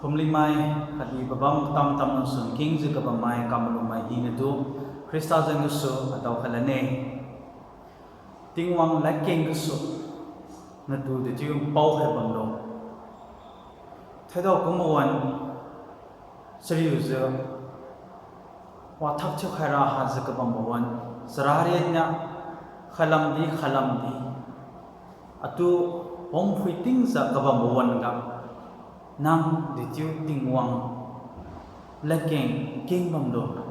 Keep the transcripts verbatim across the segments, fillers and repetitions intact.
Phumlingmai, khatdi pabam katam-tam nangsun kengjiu kabammai kamalumai hinatu, Khrista jeng gasu adao khatlane. Tingwang ladkeng gasu natu dechiu paokhai bamlo. Thaidao kum mawan, chariujiu wathak thiukhaira hajiu kabambo wan, chara riennia, khalamdi khalamdi, atu hungphui tingjiu kabambo wan-ga, nang dechiu Tingwang ladkeng keng bamlo,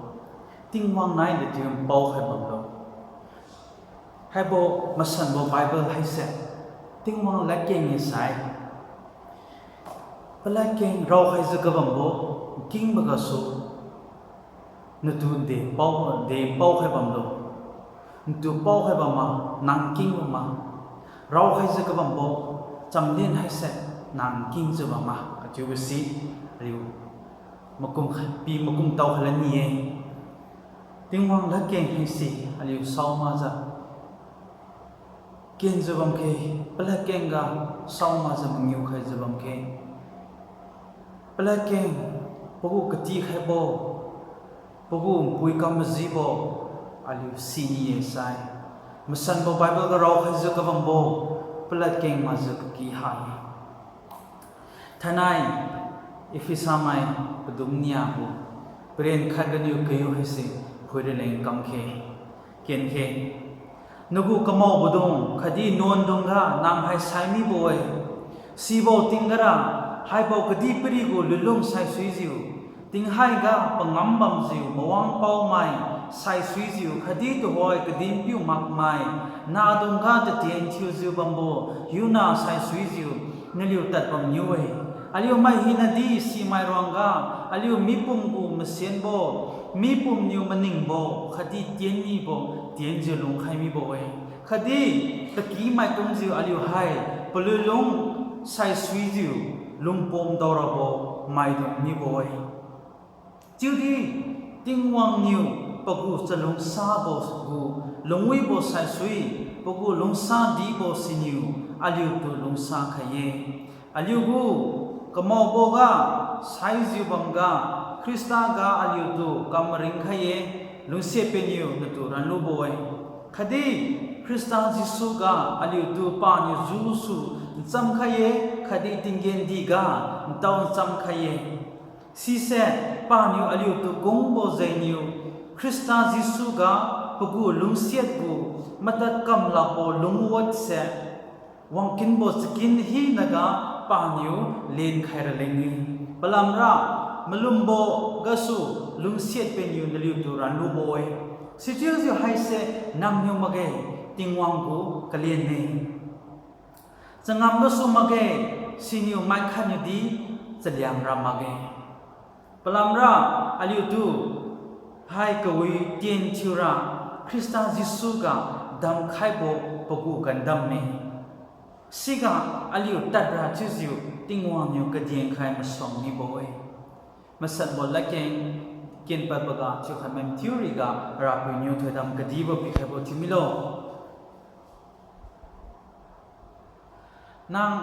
Tingwang nai dechiu paokhai bamlo. Haibo masanbo Bible haise Tingwang ladkeng-e sai, paladkeng raokhaijiu kabambo kengbo gasu, natu de pao, de paokhai bamlo, natu paokhai bamma, nang keng bamma, raokhaijiu kabambo chamlin haise nang kengjiu bamma, achiubosi aliu makum khat pi makum tao khatlani-e. Tingwang ladkeng haise aliu saomakjiu kenjiu bamkhe, paladkeng ga saomakjiu mangiu khaijiu bamkhe. Paladkeng, pagu katikhaibo, pagu npui kam majibo, aliu sini-e sai, masanbo Bible ga raokhaijiu kabambo paladkeng makjiu kaky ha-e. Thainai, Ephesamai padum niabo, paren khat ganiu kaiu haise phuira leng kamkhe, kenkhe. Nagu kamaobodung khatdi nuandungga nang hai sai mibo-e. Sibo tinggara, haibo kadihpiri gu lunlung saisuijiu, tinghaiga pangam bamjiu mawangpaomai saisuijiu khatdi tuhoi kadihpiu makmai, nahdungga tatien thiujiu bambo hiuna saisuijiu naliu tadbam niu-e. Aliu mai hinadi simai ruangga, aliu mipum gu masenbo, mipum niu maningbo khatdi tien mibo tienjiu lungkhai mibo-e. Khatdi takimaidungjiu aliu hai palunlung saisuijiu lungpom daorabo maidung mibo-e. Chiudi Tingwang niu pagu chalungsabo gu lungwibo saisui, pagu lungsadibo siniu aliutu lungsa khai-e. Aliugu kamaoboga saijiu bamga Khrista ga aliutu kam maringkhai-e, lungsiat peniu natu ranlubo-e. Khatdi Khrista Jesu ga aliutu paniu jusu nchamkhai-e, khatdi tinggen diga ntao nchamkhai-e. Sise paniu aliutu kungbo jengniu Khrista Jesu ga pagu lungsiat gu matad kam lakbo lungwatse wangkinbo chakin hinaga paniu lenkhai raleng-e. Palamra malumbo gasu lungsiat peniu naliutu ranlubo-e. Sichiujiu haise nangniu makge, Tingwang gu kalen-e. Changam gasu makge, siniu maikhatniudi chaliangra makge. Palamra aliutu hai kawi tien thiura Khrista Jesu ga damkhaibo pagu gandamme. Siga aliu tadra chiujiu Tingwang niu kadinkhai masuang mibo-e. Masanbo ladkeng kenpadboga chiukhai mathiu riga Rapiu niu thoidam kadibo pikhaibo thiumilo. Nang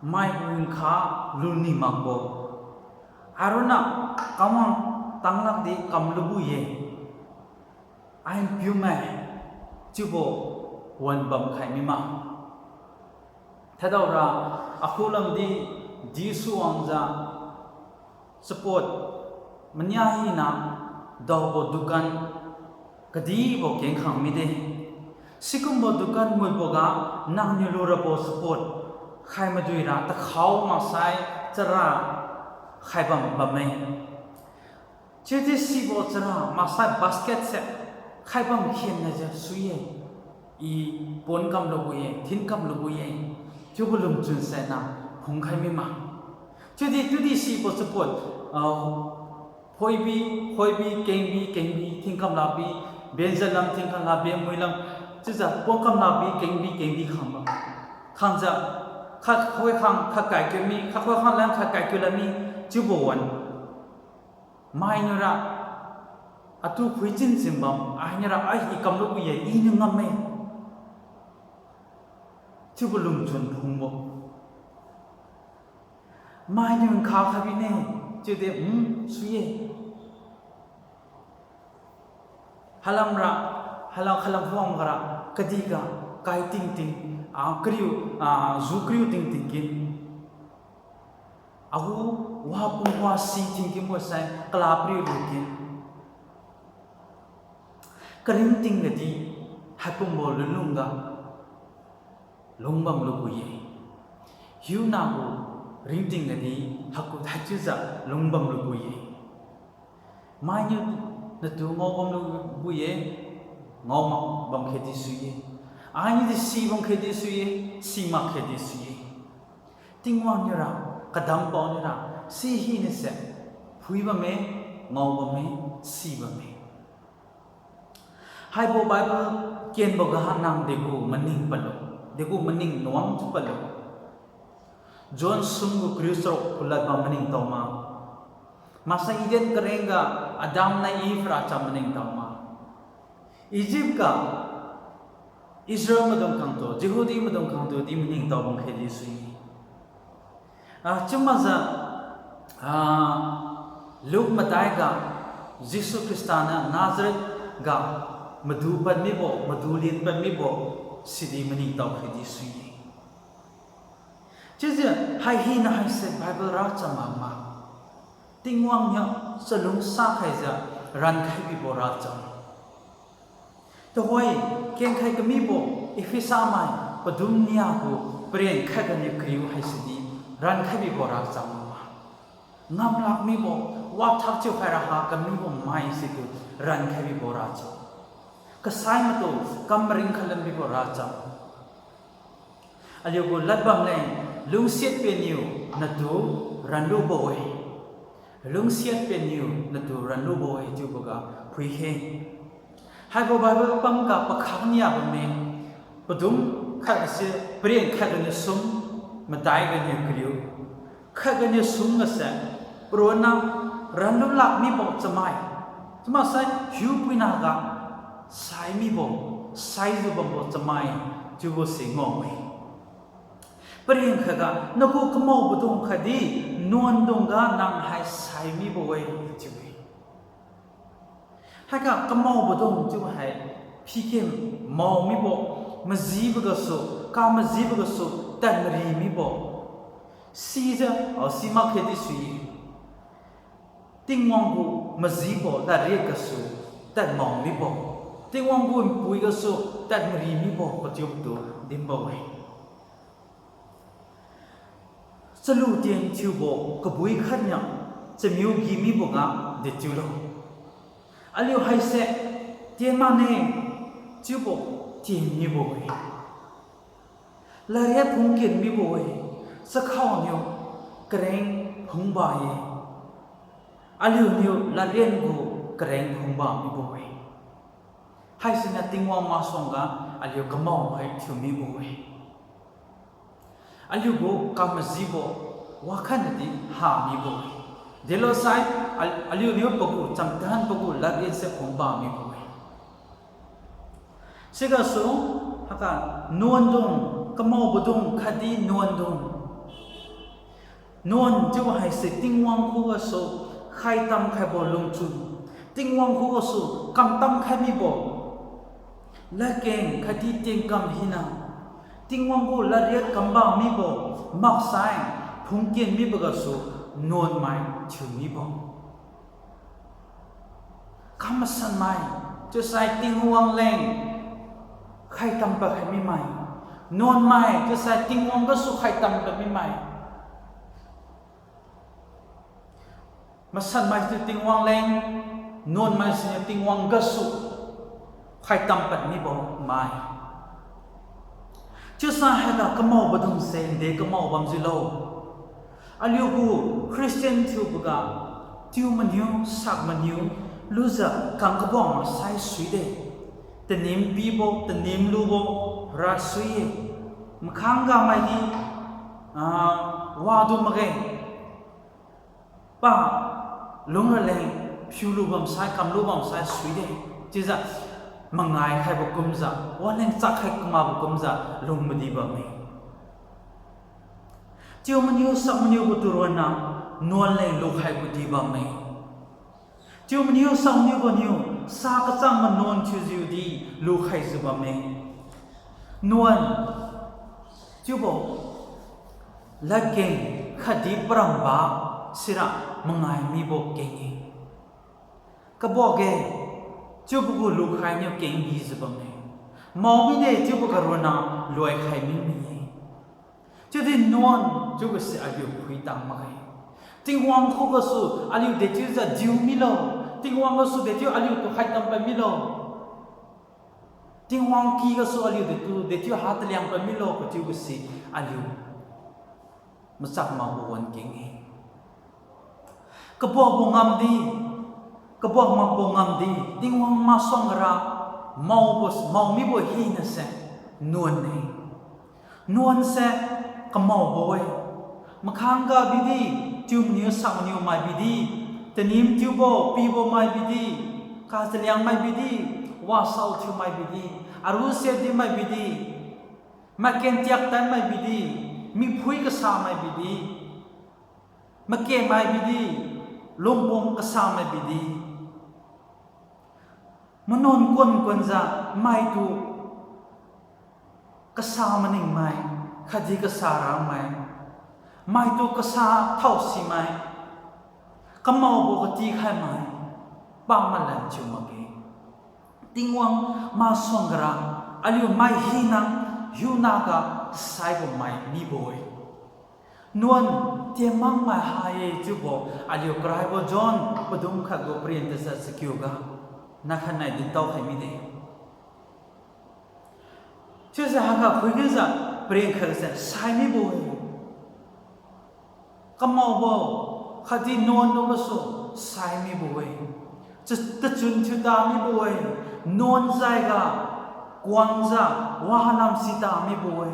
mai wingkha luni makbo, aronna kamwang tanglakdi kamlubo-e. Ai piumai chiubo wan bamkhai mima. Thadaora akhulamdi Jesu wangjiu support mania hina daobo dukan kadibo kengkhang mide. Sikumbo dukan mutboga nangniu lurabo support khai maduira takhao maksai chara khaibam bamme. Chiudi sibo chara maksai basket se khaibam khennajiu sui-e. I pon kamlubo-e, thin kamlubo-e. Chiubo lungchun saina phungkhai mima. Chiudi tudi sibo support, ah, khoibi, khoibi, kengbi, kengbi, thin kamlabi, benjat lam, thin kamla, benmui lam, chiujiu pon kamlabi, kengbi, kengbi khangba. Khangjiu, khat khoi khang khat kaiku mi, khat khoi khang lam khat kaiku lam mi, chiubo wan. Mainiura, atu phuichin chin bam, ainiura, ai i kamlubo-e, iniu ngamme. Chiubo lungchun phungbo. Mainiu nkha khai bine, chiudi, mm, sui-e. Halamra, halam, halam phuang gara, kadihga, kai tingting, ah, kariu, ah, ju kariu tingting kin. Agu, wapum wasi tingting wasai, kala pariu riu kin. Karingting gadi, haipumbo lunlungga, lungbam lubo-e. Hiuna gu ringting gadi, haku haichiujiu lungbam lubo-e. Mainiu natu ngaobam lubo-e, ngao mak bam khatdi sui-e. Ainiudi si bam khatdi sui-e, si mak khatdi sui-e. Tingwang niura, kadampao niura, si hinase, phui bamme, ngao bamme, si bamme. Haibo Bible kenboga nang degu maning padlo, degu maning nuang thiu padlo. John sum gu kariu charuk gu lad bam maningtao ma. Maksai Eden kareng ga Adam nai Eve racham maningtao ma. Egypt ga Israel maidung khangtu, Jehudi maidung khangtu di maningtao bam khatdi sui. Ah, chiumakjiu, ah, Luke madai ga, Jesu Khrista niu Nazareth ga madu pad mibo, madu lin pad mibo, sidi maningtao khatdi sui-e. Chiujiu hai hina haise Bible racham ma ma. Tingwang niu chalungsa khaijiu rankhai bibo racham. Tuhoi, kengkhai kamibo, Ephesa mai, padum nia gu, paren khat ganiu kariu haisidi, rankhai bibo racham ma. Ngamlak mibo, wathak chiukhai raha kamibo mai situ, rankhai bibo racham. Kasai matu, kam maring khalan bibo racham. Aliu gu ladbam leng, lungsiat penniu natu ranlubo-e. Lungsiat penniu natu ranlubo-e chiuboga phui khe. Haibo Bible pamga pakhang nia bamme, padum khat gase, paren khat ganiu sum, madai ganiu kariu. Khat ganiu sum gase, paronna ranlu lak mibo chamai. Chiumaksai hiupuina ga, sai mibo, saijiu bambo chamai, chiubo si ngao-e. Paren khatga, nagu kamaobodung khatdi, nuandungga nang hai sai mibo-e, chiu-e. Haiga kamaobodung chiu hai, phikem mao mibo, majibo gasu, kamajibo gasu, tadmari mibo. Sijiu, ah, simak khatdi sui-e. Tingwang gu majibo ladriat gasu tadmao mibo, Tingwang gu npui gasu tadmari mibo kachiutu dinbo-e. Chalu tien thiubo kabui khatniu chamiu gi miboga dechiulo. Aliu haise tien mane chiubo tien mibo-e. Ladriat phungken mibo-e, chakhaoniu kareng phungba-e. Aliuniu ladriat gu kareng phungba mibo-e. Haisiniu Tingwang masuangga aliu kamao hai thiu mibo-e. Aliugu kamajibo wakhatnadi ha mibo-e. Delosai, al-, aliuniu pagu chamtan pagu ladriatse phungba mibo-e. Sigasu, haiga nuandung, kamaobodung khatdi nuandung. Nuan chiu haise Tingwang khugasu khaitam khaibo lungchun, Tingwang khugasu kamtam khai mibo, ladkeng khatdi tienkam hina, Tingwang gu ladriat kamba mibo, maksai phungken mibo gasu nuanmai thiu mibo. Kamasanmai, chiusai Tingwang leng khaitam pad khai mimai. Nuanmai, chiusai Tingwang gasu khaitam pad mimai. Masanmai si Tingwang leng, nuanmai siniu Tingwang gasu khaitam pad mibo mai. Chiusai haiga kamaobodungse de kamao bamjiulo. Aliugu Christian thiuboga, tiu maniu, sak maniu, lujiu kang kabuang maksai suide. Tanim pibo, tanim lubo, ra sui-e. Makhang ga maidi, ah, wadu makge. Pa, lungraleng, phiulu bamsai, kamlu bamsai suide. Chiujiu, mangai khaibo kumjiu, waleng chak khai kamakbo kumjiu, lung madi bamme. Chiu maniu sak maniu gu turonna nuan leng lukhaibo di bamme. Chiu maniu sak maniu gu niu sa kachang manuan thiujiu di lukhaijiu bamme. Nuan chiubo ladkeng khatdi paramba sira mangai mibo keng-e. Kabuakge, chiubo gu lukhai niu keng bijiu bamme. Mao mide chiubo ga ronna loikhai mi mi-e. Chiudi nuan chiubo se aliu phuitang makge. Tingwang khugasu aliu dechiujiu diu milo. Tingwang gasu dechiu aliutu khaitam pad milo. Tingwang ky gasu aliu detu dechiu ha taliang pad milo kachiubo se aliu machak makbo wan keng-e. Kabuakbo ngamdi, kabuak makbo ngamdi, Tingwang masuang gara maobo, mao mibo hinase nuan-e. Nuan se kamaobo-e. Makhangga bidi, chiu maniu sak maniu mai bidi, tanim thiubo pibo mai bidi, kachaliang mai bidi, wasao thiu mai bidi, aru siat di mai bidi, maken tiak tan mai bidi, miphui kasa mai bidi, make mai bidi, lungpom kasa mai bidi, manuan kun kunjiu maitu kasa maningmai, khatdi kasa rangmai, maitu kasa thaosimai, kamaobo katikhai mai, pamalan thiu makge. Tingwang masuang gara aliu mai hina hiuna ga kasaibo mai mibo-e. Nuan tienmangmai ha-e chiubo aliu karaibo John padum khat gu paren tachat chakiuga nakhanai dintao khai mide. Chiujiu haiga phuilujiu paren khatse sai mibo-e. Kamaobo khatdi nuan lu gasu sai mibo-e. Cha- tachun thiuta mibo-e. Nuan jaiga kuangjiu walam sita mibo-e.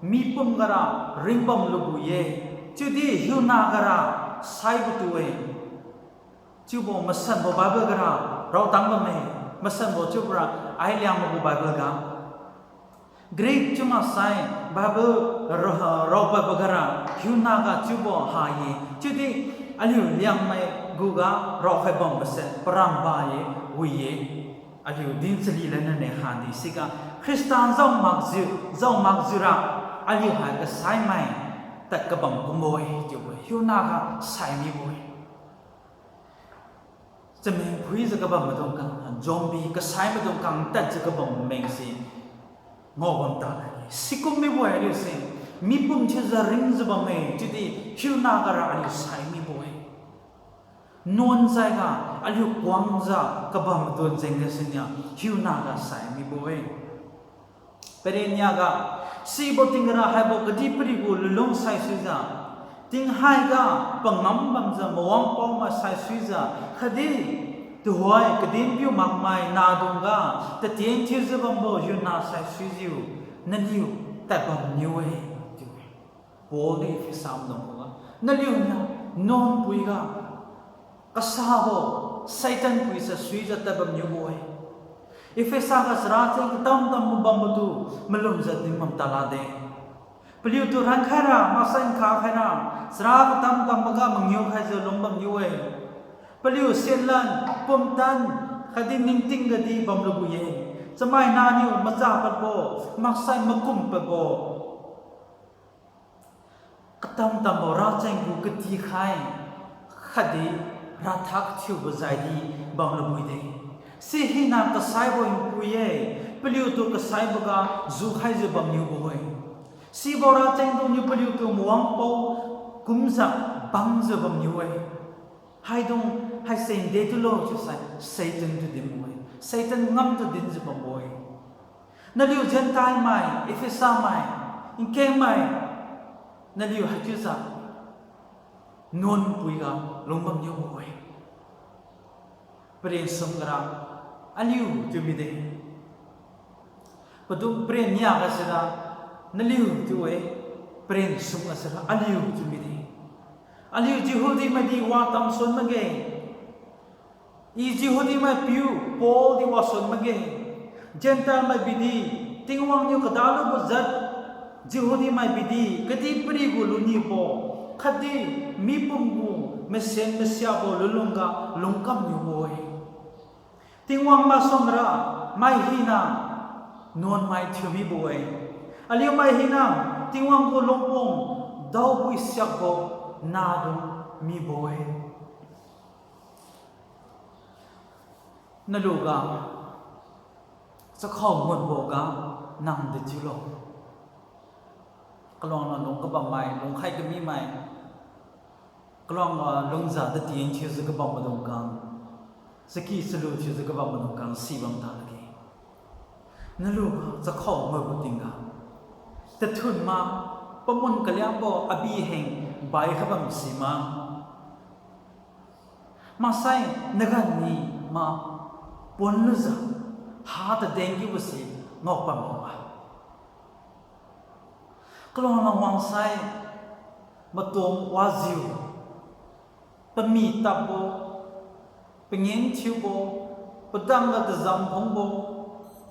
Mipum gara ringbam lubo-e. Chiudi hiuna gara saibo tu-e. Chiubo masanbo Bible gara raotang bamme, masanbo chiubora ai Liangmai gu Bible ga. Greek chiu maksai Bible ra- raopadbo gara hiuna ga chiubo ha-e, chiudi aliu Liangmai guga raokhai bambose paramba-e, wi-e. Aliu din chali lanne hadi siga Khrista jao makjiu, jao makjiura aliu hai kasaimai tad kabam kumbo-e chiubo-e, hiuna ga sai mibo-e. Chameng phuijiu kabam maidung khang, zombie kasai maidung khang tadjiu kabam mengse ngao bam tala-e. Sikum mibo-e aliuse, mipum thiujiu ringjiu bamme, chiudi hiuna gara aliu sai mibo-e. Nuan jaiga aliu kuangjiu kabam maidung jengga sinia hiuna ga sai mibo-e. Paren niaga, sibo tingga ra haibo kadihpiri gu lunlung saisuijiu, tinghaiga pangam bamjiu mawangpao mai saisuijiu, khatdi tuhoi kadinpiu makmai nahdungga tatien thiujiu bambo hiuna saisuijiu naliu tadbam niu-e, chiu-e. Paul niu Ephesa maidung khuga, naliuniu nuan puiga kasabo Satan puise suijiu tadbam niubo-e. Ephesa ga chara cheng katam-tam bambotu malumjiu dinbam talade. Paliutu rankhaira, maksai nkha khaira, chara katam-tamboga mangiu khaijiu lungbam niu-e. Paliu siatlan, pumtan, khatdi ningting gadi bamlubo-e. Chamai naniu macha padbo, maksai makum padbo, katam-tambo racheng gu katikhai, khatdi rathak thiubo jaidi bamlubo-e de. Si hina kasaibo npui-e, paliutu kasaiboga jukhaijiu bamniubo-e. Sibo rachengdung niu paliutu mawangpao kumjiu bangjiu bamniu-e. Haidung haise nde tulo chiusai Satan tu dinbo-e. Satan ngamtu dinjiu bambo-e. Naliu Gentile mai, Ephesa mai, nkengmai, naliu haichiujiu nuan puiga lungbam niubo-e. Paren sum gara aliu chiu mide. Padum paren niaga sira naliu chiu-e, paren sum ga sira aliu chiu mide. Aliu Jehudi maidi watam suan makge. I Jehudi maipiu Paul di wasuan makge. Gentile mai bidi, Tingwang niu kadalubo jat Jehudi mai bidi kadihpiri gu lunibo, khatdi mipum gu masen masiabo lunlungga lungkam niubo-e. Tingwang masuang ra mai hina nuan mai thiu mibo-e. Aliu mai hina Tingwang gu lungpom daobui siakbo nadu mibo-e. Naluga chakhao ngutbo ga nang dechiulo. Kaluang lung kabammai, lungkhai kamimai, kaluang, ah, lungjiu tatien thiujiu kabam maidung khang, chaki chalu thiujiu kabam maidung khang sibam talakge. Naluga chakhao ngutbo tingga, tathun ma, pamun kaliangbo abi heng bai khabam sima, maksai nagan ni ma ponlujiu, ha tadeng kiubo si ngaobam ma. Kaluang lung wangsai, matom wajiu, pami tapbo, pangen thiubo, padang ga tazam phungbo,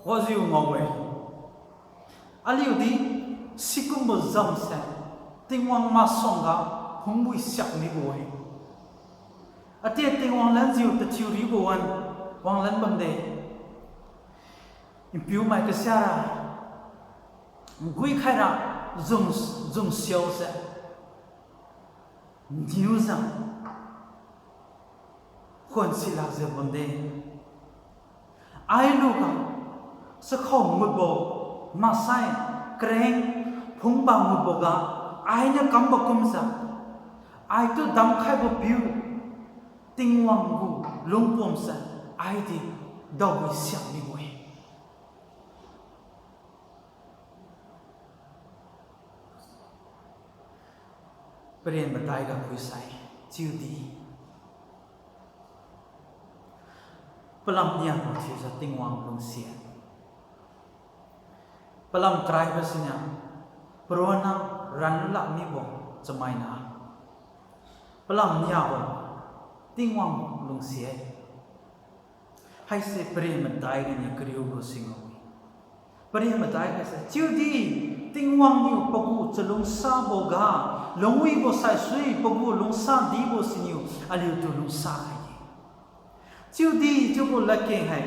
wajiu ngao-e. Aliudi sikumbo jamse Tingwang masuangga phungwi siak mibo-e. Atie Tingwang lanjiu tathiu ribo wan wanglan bamde. Npiumai kasiara guikhaira jung, jungsiaose niujiu khon silakjiu bamde. Ailuga chakhao ngutbo maksai kareng phungba ngutboga, ainiu kambo kumjiu, aitu damkhaibo piu Tingwang gu lungpomse aidi daowi siak mibo-e. Paren madai ga phuisai chiudi, palam niabo thiujiu Tingwang lungsiat. Palam karaibo siniu, paronna ranlak mibo chamaina. Palam niabo, Tingwang lungsiat. Haise paren madai ganiu kariu gu singao-e. Paren madai haise chiudi, Tingwang niu pagu chalungsaboga lungwibo saisui pagu lungsadibo siniu aliutu lungsa khai-e. Chiudi chiubo ladkeng hai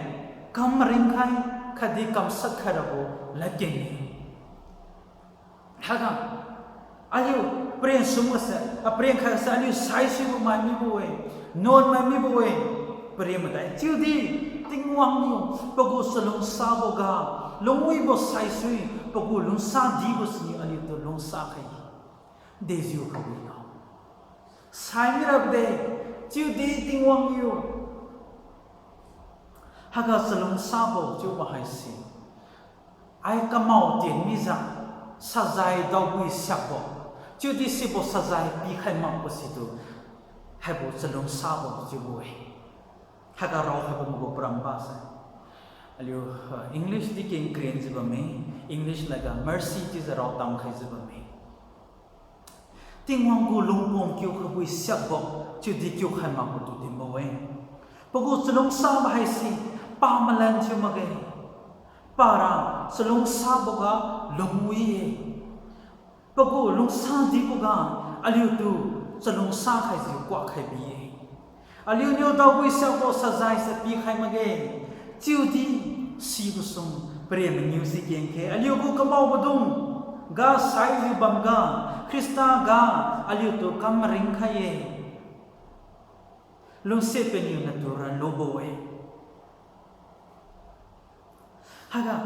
kam maringkhai khatdi kamshat khai rabo ladkeng-e. Haiga aliu paren sumgase, a, paren khaigase aliu saisuibo mai mibo-e, nuan mai mibo-e, paren madai. Chiudi Tingwang niu pagu chalungsaboga lungwibo saisui pagu lungsadibo siniu aliutu lungsa khai-e. Dejiu kawina sai mirade, chiudi Tingwang niu haiga chalungsabo chiubo haise, ai kamao tien mijiu sajai daobui siakbo, chiudi sibo sajai pikhai makbo situ, haibo chalungsabo chiubo-e. Haiga raokhaibo magu parambase, aliu, ah, English di keng krenjiu bamme, English laga mercy chiujiu rao tamkhaijiu bamme. Tingwang gu lungpom kiu khabui siakbo, chiudi kiukhai makbo tu dinbo-e. Pagu chalungsabo haise, pamalan thiu makge. Para chalungsaboga lungwi-e. Pagu lungsadiboga aliutu chalungsa khaijiu kuak khai bi-e. Aliuniu daobui siakbo sajaise pikhai makge. Chiudi sibo sum paren maniu si kengkhe aliugu kamaobodung ga saijiu bamga, Khrista ga aliutu kam maringkhai-e. Lungsiat paniu natu ranlubo-e. Haiga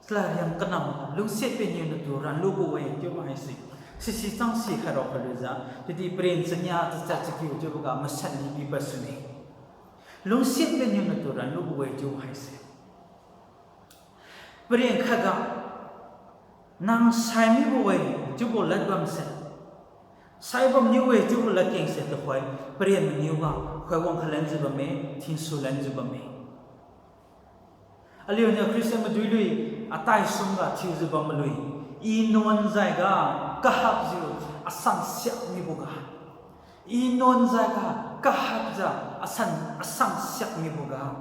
chalariam kanam, lungsiat paniu natu ranlubo-e chiubo haise, sisi chang sikhai rao khalujiu, chiudi paren chania tachat chakiu chiuboga masan ni pipad sune. Lungsiat paniu natu ranlubo-e chiubo haise, paren khatga nang sai mibo-e chiubo ladbamse, saibam niu-e chiubo ladkengse tuhoi paren maniuga khoi wang khalanjiu bamme, thinsu lanjiu bamme. Aliuniu Christian maduilui atai sumga thiujiu bam malui, i nuan jaiga kahakjiu asan siak miboga, i nuan jaiga kahakjiu asan, asan siak miboga,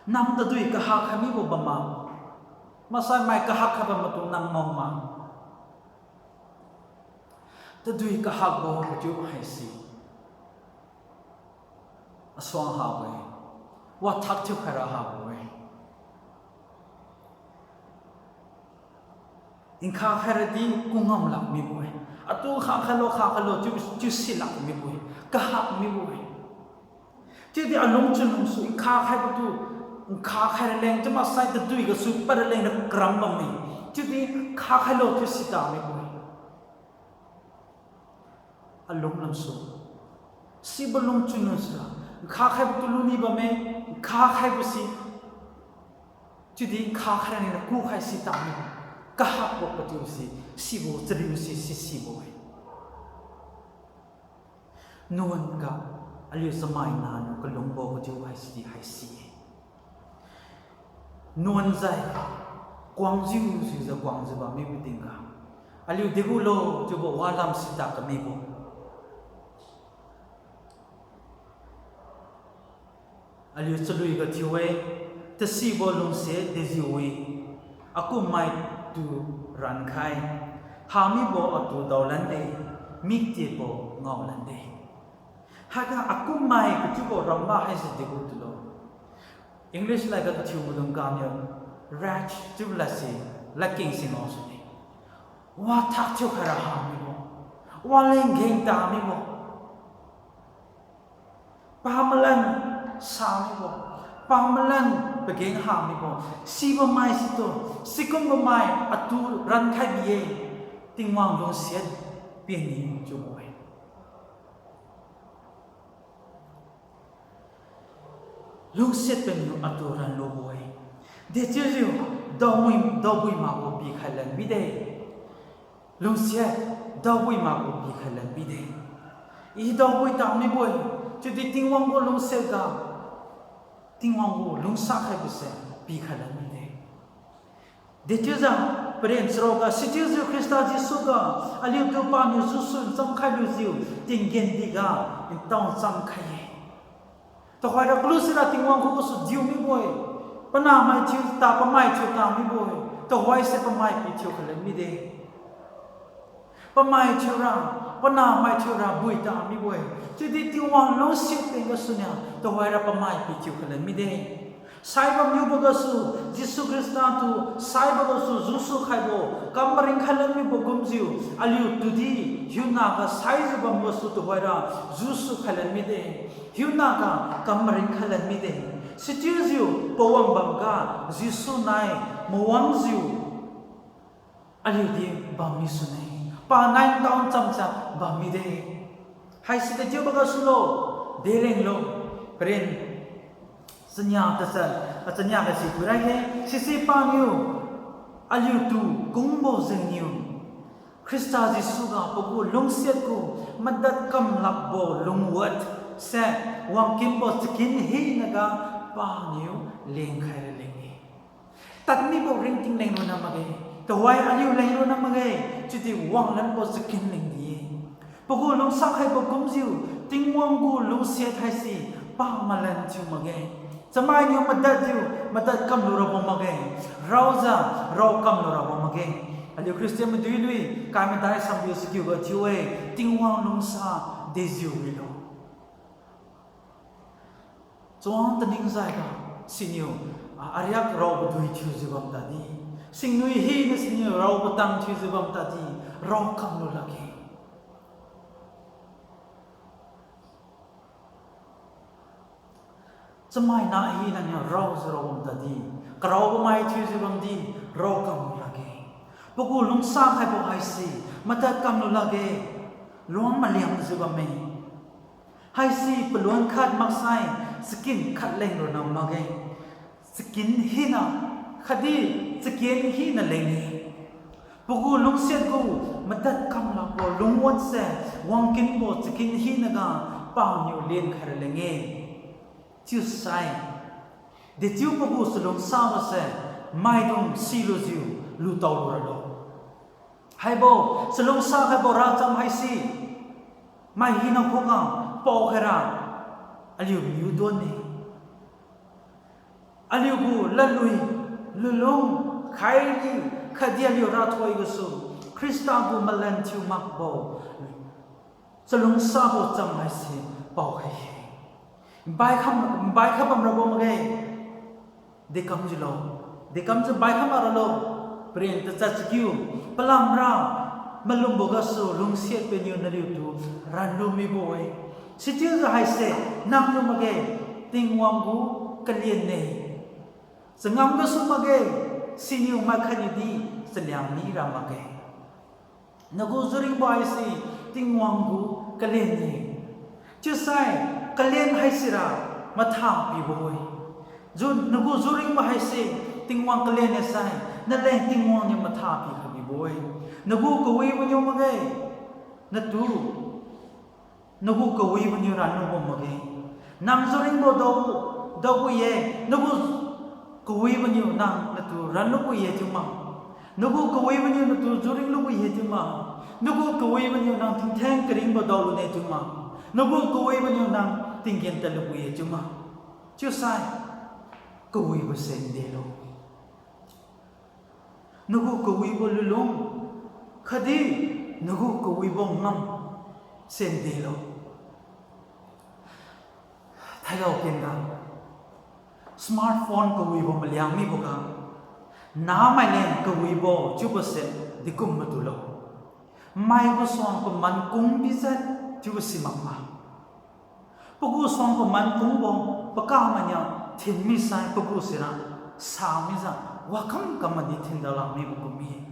nang tadui kahak khai mibo bamma, Maksai mai kahak khatbam matu nang ngao ma. Tadui kahakbo kachiu haise asuang habo-e. Wathak thiukhaira habo-e. Nkha khairadi kungam lak mibo-e. Atu kha khailo, kha khailo chiu, chiu silak mibo-e. Kahak mibo-e. Chiudi alungchun lungsu nkha khaibo tu, nkha khairaleng, chiu maksai tadui gasu paraleng ra karam bamme. Chiudi nkha khailo chiu sita mibo-e. Alung lamsu. Sibo lungchun lungsu. Nkha khaibo tu luni bamme, nkha khaibo si. Chiudi nkha khairaleng ra kukhai sita mibo. Kahakbo kachiu si, sibo chariu si, si sibo-e. Nuan ga aliu chamaina niu kalungbo kachiu haisidi haisi-e. Nuan jai kuangjiu sijiu kuangjiu bammibo tingga, aliu degulo chiubo walam sita kamibo. Aliu chalui ga thiu-e, tasibo lungsiat dejiu-e, akummai tu rankhai, hamibo atu daolande, miktietbo ngaolande. Haiga akummai kachiubo ramma haise degu tulo. English lad ga kathiu maidung ganiu wretch chiubo ladse, ladkeng si ngao sune. Wathak thiukhaira hamibo. Waleng geng tamibo. Pamalan samibo, pamalan pageng hamibo, sibo mai situ, sikumbo mai atu rankhai bi-e, Tingwang lungsiat pianiu chiubo-e. Lungsiat pianiu atu ranlubo-e. Dechiujiu daobui, daobui makbo pikhai lan bide. Lungsiat daobui makbo pikhai lan bide. I daobui tamibo-e, chiudi Tingwang gu lungsiat ga, Tingwang gu lungsa khaibose pikhai lan bide. Dechiujiu, paren charuk ga, sichiujiu Khrista Jesu ga, aliutu paniu jusu ncham khailujiu, tinggen diga, ntao ncham khai-e. Tuhoira kalu sira Tingwang khugasu diu mibo-e. Panahmai thiuta, pamai thiuta mibo-e. Tuhoise pamai pithiu khalan mide. Pamai thiura, panahmai thiura buita mibo-e. Chiudi Tingwang lungsiat peng gasuniu, tuhoira pamai pithiu khalan mide. Saibam niubo gasu, Jesu Khrista tu, saibo gasu, jusu khaibo, kam maring khalan mibo kumjiu, aliutudi, hiunaga saijiu bam gasu tuhoira, jusu khalan mide. Hiunaga kam maring khalan mide. Sichiujiu pawang bamga, Jesu nai mawangjiu aliudi bammi sune. Panai ntao nchamcha bam mide. Haisi dechiubo gasulo, delenglo, paren chania tachat, achania gasi phuira-e, sisi paniu, aliutu kungbo jengniu, Khrista Jesu ga pagu lungsiat gu madad kam lakbo lungwatse, wangkinbo chakin hinaga paniu lengkhai raleng-e. Tadmibo ringting leng ronna makge, tuhoi aliu leng ronna makge, chiudi wanglanbo chakin leng di-e. Pagu lungsa khaibo kumjiu, Tingwang gu lungsiat haise, pamalan thiu makge. Chamainiu madadjiu, madad kamlu rabo makge. Raojiu, rao kamlu rabo makge. Aliu Christian madui lui, kai madai sambiu sikiuga thiu-e, Tingwang lungsa dejiu wilo. Chawang taning jaiga, siniu, a, ariak rao padui thiujiu bam tadi. Singnui hina siniu rao patang thiujiu bam tadi, rao kamlu lakge. Chamaina hinaniu raojiu rao bam tadi, karao pamai thiujiu bamdi, rao kamlu lakge. Pagu lungsa khaibo haise, madad kamlu lakge. Luang maliangjiu bamme. Haise paluan khat maksai, chakin khat leng ronna makge. Chakin hina, khatdi chakin hina leng-e. Pagu lungsiat gu madad kam lakbo lungwatse, wangkinbo chakin hinaga paniu lenkhai raleng-e. Chiusai, dechiu pagu chalungsabose, maidung silujiu lutao lu ralo. Haibo, chalungsa haibo racham haise, mai hina khuga paokhaira, aliu miu don-e. Aliu gu ladlui, lulung, Khairi khatdi aliu rathoi gasu Khrista gu malan thiu makbo chalungsabo cham haise paokhai-e. Baikha, baikha bamrabo makge. Dekamjiulo, dekamjiu baikha maralo. Paren tachat chakiu, palamra malumbo gasu lungsiat paniu naliutu ranlu mibo-e. Sichiujiu haise nangniu makge, Tingwang gu kalenne. Changam gasu makge, siniu mai khatniudi chaliang mira makge. Nagu juringbo haise Tingwang gu kalenne. Chiusai kalen haisira matha pibo-e. Ju, nagu juringbo haise Tingwang kalenne sai, naleng Tingwang niu matha pikhai bibo-e. Nagu kawiboniu makge, natu, nagu kawiboniu ranlubo makge. Nang juringbo dao, daobo-e, nagu kawiboniu nang natu ranlubo-e chiu ma. Nagu kawiboniu natu juringlubo-e chiu ma. Nagu kawiboniu nang tingtheng karingbo daolune chiu ma. Nagu kawiboniu nang tinggen tadlubo-e chiu ma. Chiusai, kawibose ndelo. Nagu kawibo lulung, khatdi nagu kawibo ngam se ndelo. Thailo kenga, smartphone kawibo maliang miboga, nahmaileng kawibo chiubose dekum matulo. Maigu suang paman kung bijat chiubo simakma. Pagu suang paman kungbo, pakamainiu thin misai pagu sira sa mijiu, wakam kamadi thin dalak mibo kum mi.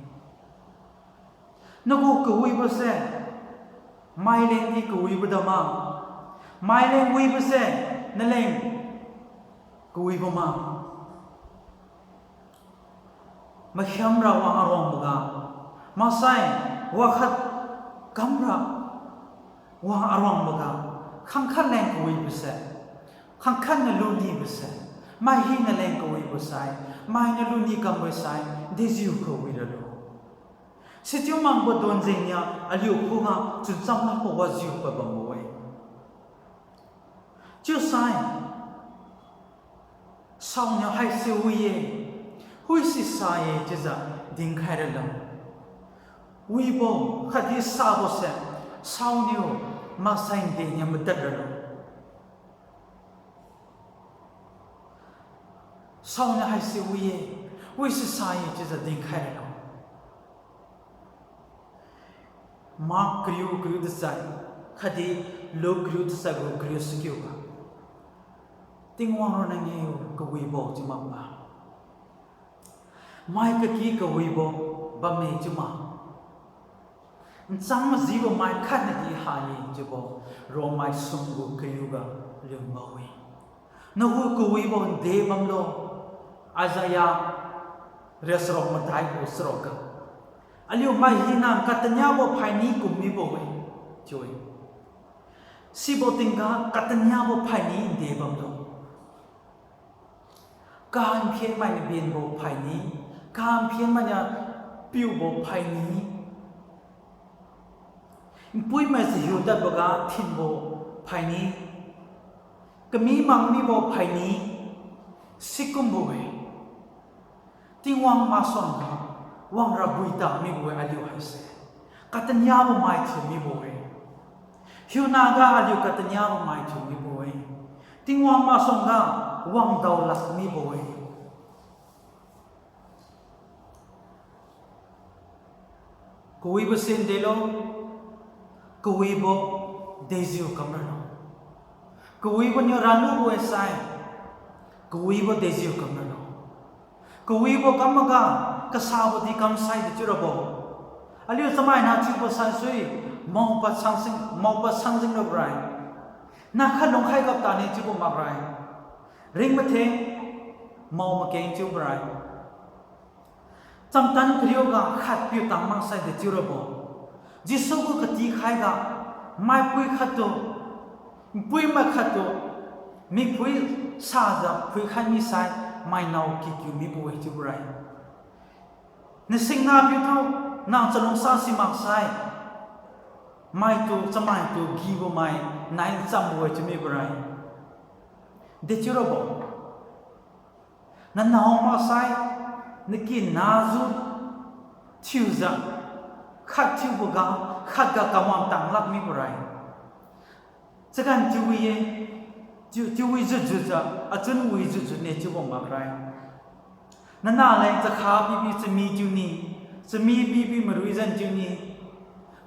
Nagu kawibose, mailengdi kawibo dama, maileng wibose, naleng kawibo ma. Makhiamra wang aruangboga, maksai wakhat kamra wang aruangboga, khangkhat leng kawibose, khangkhat niu lunibose, mai hina leng kawibo sai, mainiu luni kambo sai, dejiu kawi ralo. Sichiu makbo donjengniu aliu khuga chuncham lakbo wajiu pabambo-e. Chiusai, saoniu haise wi-e, huise sa-e chiujiu dinkhai ralo. Wibo khatdi sabose, saoniu maksai ndeniu madad ralo. Saoniu haise wi-e, wise sa-e chiujiu dinkhai ralo. Mark kariu, kariu tachai, khatdi Luke kariu tachai gu kariu sikiuga, Tingwang ronna ngiu kawibo chiu makma. Mai kaki kawibo bamme chiu ma. Nchang majibo mai khatnadi ha-e chiubo Romai sum gu kariuga liumbo-e. Nagu kawibo nde bamlo, Isaiah riasarok madai gu saroga, aliu mai hina kataniabo phaini kum mibo-e, chiu-e. Sibo tingga kataniabo phaini nde bamlo. Kahanphen mainiu benbo phaini, kahanphen mainiu piubo phaini, npuimai sihiu tadboga thinbo phaini, kami mang mibo phaini, sikumbo-e. Tingwang masuangga wangra buita mibo-e aliu haise. Kataniabo mai thiu mibo-e. Hiunaga aliu kataniabo mai thiu mibo-e. Tingwang masuangga wangdao lak mibo-e. Kawibo si ndelo, kawibo dejiu kamralo. Kawibo niu ranlubo-e sai, kawibo dejiu kamralo. Kawibo kam maga, kasabo di kamsai de chiurabo. Aliu chamaina chiubo saisui, maopad sangjing, maopad sangjing rabo rai. Nakha lungkhai gaptane chiubo makrai. Ring matheng, mao makeng chiubo rai. Chamtan kariuga khatpiu tang maksai de chiurabo. Jesu gu katikhaiga, maipui khattu, npuimai khattu, mikphui sajiu phuikhai misai, mainao kikiu mibo-e chiubo rai. Nasingnapiutu, nang chalungsa si maksai, maitu chamaitu gibo mai nai nchambo-e chiu mibo rai. De chiurabo. Nanao maksai, Nakinaju thiujiu, khat thiuboga, khatga kamwang tanglak mibo rai. Chagan chiu wi-e, chiu, chiu wi jutjutjiu, achun wi jutjut ne chiubo makrai. Nanah leng chakha pipi chami chiuni, chami pipi maruizan chiuni,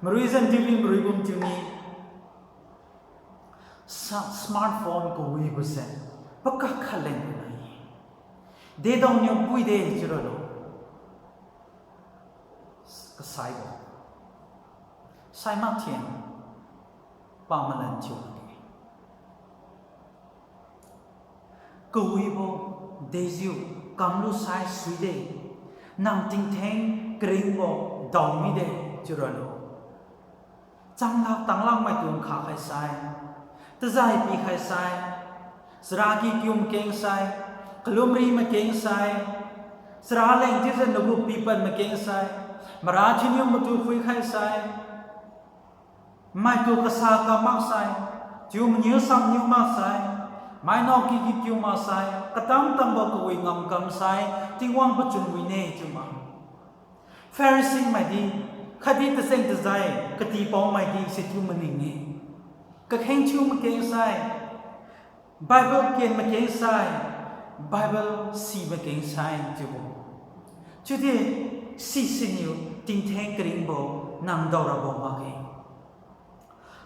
maruizan chiubi maruibum chiuni. Sa-, smartphone kawibose pakak khat leng nai-e. Dedao niu puide chiuralo. Kasaibo, sai makthen, pamalan thiu lakge. Kawibo dejiu kamlu sai suide, nang tingtheng karingbo daomide chiuralo. Changlak tanglak maitu nkha khai sai, tazai pikhai sai, charaky kiu makeng sai, kalumri makeng sai, chara leng chiujiu nagu pipad makeng sai, mara thiuniu matu phuikhai sai, maitu kasa kam maksai, chiu maniu samniu maksai, mainaoki kiu maksai, katam tambo kawi ngamkam sai, Tingwang pachun wine chiu ma. Pharisee maidi, khatdi tacheng tajai katipao maidi sichiu maning-e. Kakheng thiu makeng sai, Bible ken makeng sai, Bible si makeng sai chiubo. Chiudi sisiniu tingtheng karingbo nang daorabo makge.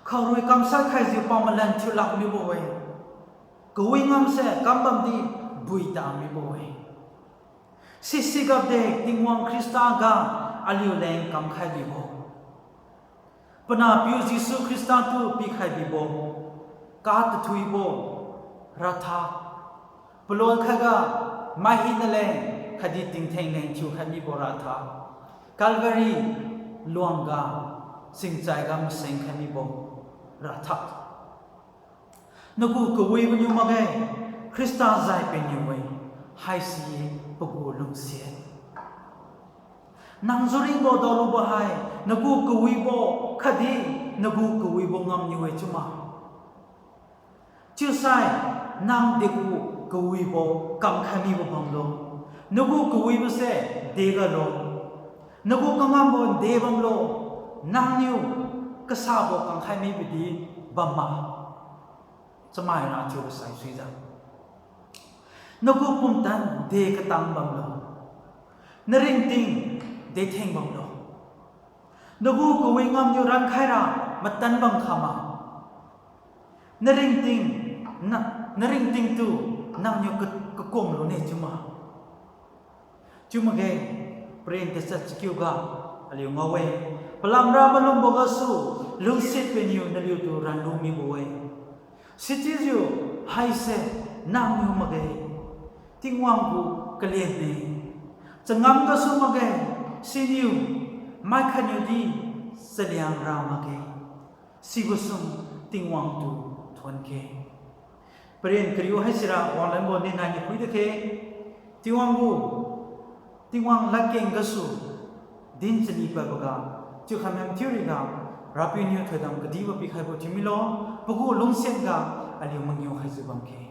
Khaorui kamshat khaijiu pamalan thiulak mibo-e. Kawi ngamse kambamdi bui ta mibo-e. Sisi gapde Tingwang Khrista ga aliuleng kamkhai bibo. Panahpiu Jesu Khrista tu pikhai bibo, katathuibo ratha. Palon khatga mai hinaleng khatdi tingtheng leng thiukhai mibo ratha. Calvary luangga singchaiga maseng khai mibo ratha. Nagu kawibo niu makge, Khrista jai peniu-e, haisi pagu lungsiat. Nang juringbo daolubo hai, nagu kawibo khatdi nagu kawibo ngamniu-e chiu ma. Chiusai, nang degu kawibo kamkhai mibo bamlo. Nagu kawibose degalo. Nagu kangambo de bamlo. Nangniu kasabo kamkhai mibodi bam ma. Chamaina thiubo sai suijiu, nagu pumtan de katang bamlo. Naringting de theng bamlo. Nagu kawi ngamniu rankhaira matan bam khama. Naringting, na, naringtingtu nangniu ka, kakum lune chiu ma. Chiu makge, paren tachat chakiuga aliu ngao-e, palamra malumbo gasu lungsiat peniu naliutu ranlu mibo-e. Sichiujiu haise nangniu makge, Tingwang gu kalen-e. Changam gasu makge, siniu maikhatniudi chaliangra makge. Sibo sum Tingwang tu thuon khe. Paren kariu haisira wanglanbo ninai ni phuidu khe. Tingwang gu, Tingwang ladkeng gasu din chani padboga, chiukhai mathiu riga, Rapiu niu thoidam kadibo pikhaibo thiumilo, pagu lungsiatga aliu mangiu khaijiu bam khe.